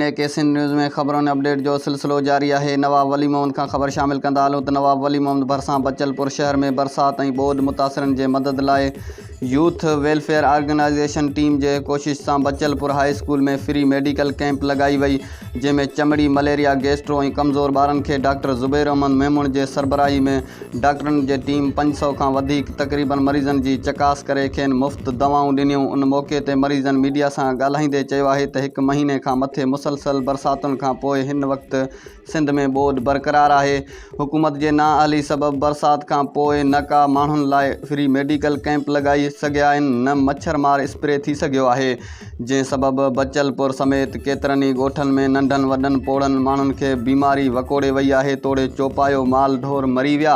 اي ڪي Sindh news ۾ خبرن ۽ update جو سلسلو جاري آهي. نواب ولي محمد کان خبر شامل ڪندا هلون ته نواب ولي محمد ڀرسان بچل پور شهر ۾ برسات ۽ ٻوڏ متاثرن جي مدد لاء يوٿ ويلفيئر آرگنائيزيشن ٽيم جي ڪوشش سان Bachalpur high school ۾ free medical camp لڳائي وئي جنهن ۾ چمڙي، مليريا، گيسٽرو ۽ ڪمزور ٻارن کي ڊاڪٽر زبير احمد ميمڻ جي سربراهي ۾ ڊاڪٽرن جي ٽيم 500 کان وڌيڪ تقريبن مريضن جي چڪاس ڪري کين مفت دوائون ڏنيون ان موقعي تي مريضن ميڊيا سان ڳالهائيندي چيو آهي ته هڪ مهيني کان مٿي مسلسل برساتن کان پوء هن وقت سنڌ ۾ ٻوڏ برقرار آهي حڪومت جي نااهلي سبب برسات کان پوء نه ڪا ماڻهن لاء فري ميڊيڪل ڪئمپ لڳائي سگهيا آهن نه مڇر مار اسپري ٿي سگهيو آهي جنهن سبب بچل پور سميت ڪيترن ئي ڳوٺن ۾ ننڍن وڏن پوڙهن ماڻهن کي بيماري وڪوڙي وئي آهي توڙي چوپايو مال ڍور مري ويا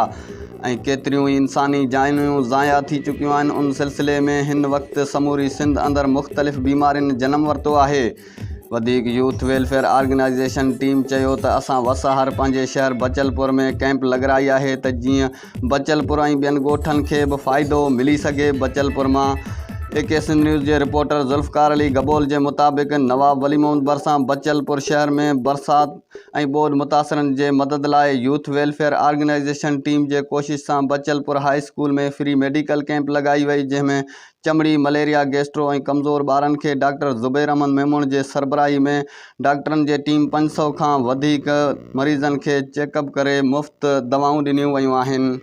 ۽ ڪيتريون ئي انساني جانيون ضايع ٿي چڪيون آهن ان سلسلي ۾ هن وقت سموري سنڌ اندر مختلف بيمارين جنم ورتو آهي وڌيڪ يوٿ ويلفيئر آرگنائيزيشن ٽيم چيو ته اسان وس آهر پنهنجي شهر بچل پور ۾ ڪئمپ لڳرائي آهي ته جيئن بچل پور ۽ ٻين ڳوٺن کي به فائدو ملي سگهي. بچل پور مان اي ڪي سنڌ نيوز جي رپورٽر ذوالفقار علي گبول جي مطابق نواب ولي محمد ڀرسان بچل پور شهر ۾ برسات ۽ ٻوڏ متاثرن جي مدد لاء يوٿ ويلفيئر آرگنائيزيشن ٽيم جي ڪوشش سان Bachalpur high school ۾ free medical camp لڳائي وئي جنهن ۾ چمڙي، مليريا، گيسٽرو ۽ ڪمزور ٻارن کي ڊاڪٽر زبير احمد ميمڻ جي سربراهي ۾ ڊاڪٽرن جي ٽيم 500 کان وڌيڪ مريضن کي چيڪ اپ ڪري مفت دوائون ڏنيون ويون آهن.